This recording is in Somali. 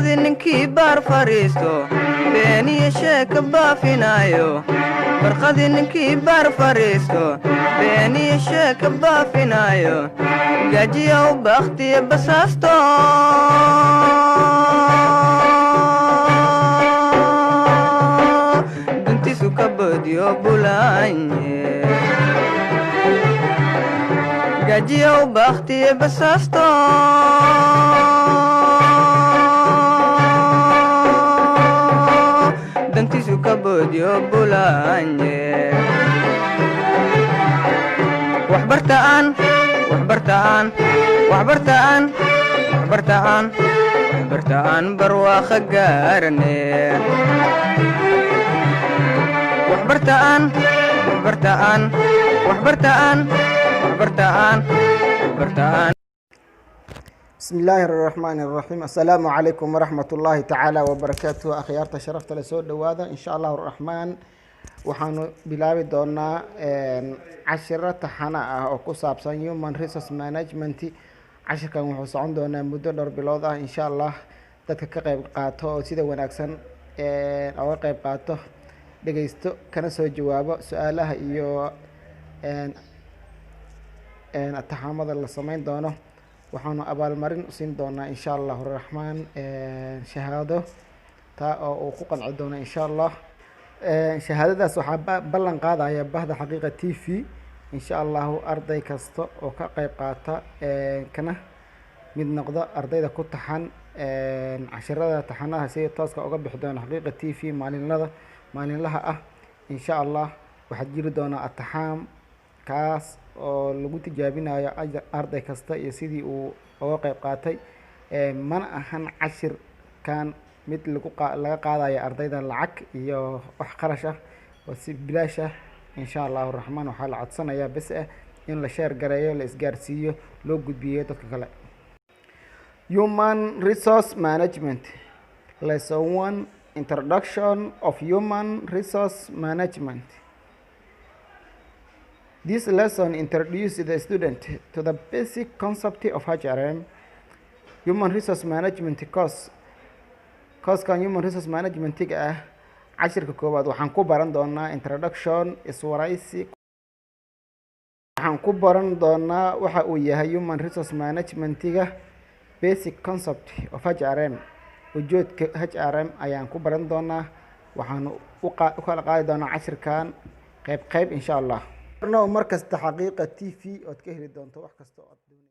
Barqadii ninkii baar fadhiisto, beeniyo sheeka baafinaayo. Barqadii ninkii baar fadhiisto, beeniyo sheeka baafinaayo, gajiyow bakhtiya basaasto. Duntiisu ka bodiyo bulaanye, gajiyow bakhtiya basaasto. Dantiisu ka bodiyo bulaanye. Waxbartaan, waxbartaan, waxbartaan, waxbartaan, waxbartaan, barwaaqo gaarane. Waxbartaan, waxbartaan, waxbartaan, waxbartaan, waxbartaan. Bismi illaahi araxmaani araxiim. Assalaamu calaykum waraxmat ullaahi tacaala wabarakaatuh. Akhyaarta sharafta le, soo dhowaada. Insha allahu raxmaan waxaanu bilaabi doonaa cashiro taxana ah oo ku saabsan human resource management. Cashirkan wuxuu socon doonaa muddo dhowr bilood ah, insha Allah. Dadka ka qeyb qaato oo sida wanaagsan oga qeyb qaato, dhegeysto, kana soo jawaabo su-aalaha iyo ataxaamada la sameyn doono, waxaanu abaalmarin usiin doonaa, insha allahu raxmaan, shahaado, taa oo uu ku qanci doono, insha Allah. Shahaadadaas waxaa ballan qaadaya bahda Xaqiiqa TV. Insha Allahu arday kasta oo ka qeyb qaata kana mid noqda ardayda ku taxan cashirada taxanaha sida tooska uga bixi doona Xaqiiqa TV maalinlada maalinlaha ah, insha Allah waxaa jiri doonaa ataxaam kaas oo lagu tijaabinayo arday kasta iyo sidii uu uga qeyb qaatay. Mana ahan cashirkan mid lagu laga qaadayo ardayda lacag iyo wax qarash ah, oo si bilaash ah, insha Allahu raxmaan. Waxaa la codsanayaa bes ah in la share gareeyo, la isgaarsiiyo, loo gudbiyo dadka kale. Human resource management, lesson 1, introduction of human resource management. This lesson introduces the student to the basic concept of HRM. Human Resource Management course. Course-kan Human Resource Management-ga ah, cashirka koowaad waxaan ku baran doonaa introduction, iswaraysi. Waxaan ku baran doonaa waxa uu yahay Human Resource Management-ga, basic concept of HRM, ujeedka HRM ayaan ku baran doonaa. Waxaan u kala qaadi doonaa cashirkan qeyb qeyb, insha Allah. No, mar kasta Xaqiiqa TV ood ka heli doonto wax kasta oo aad doonayso.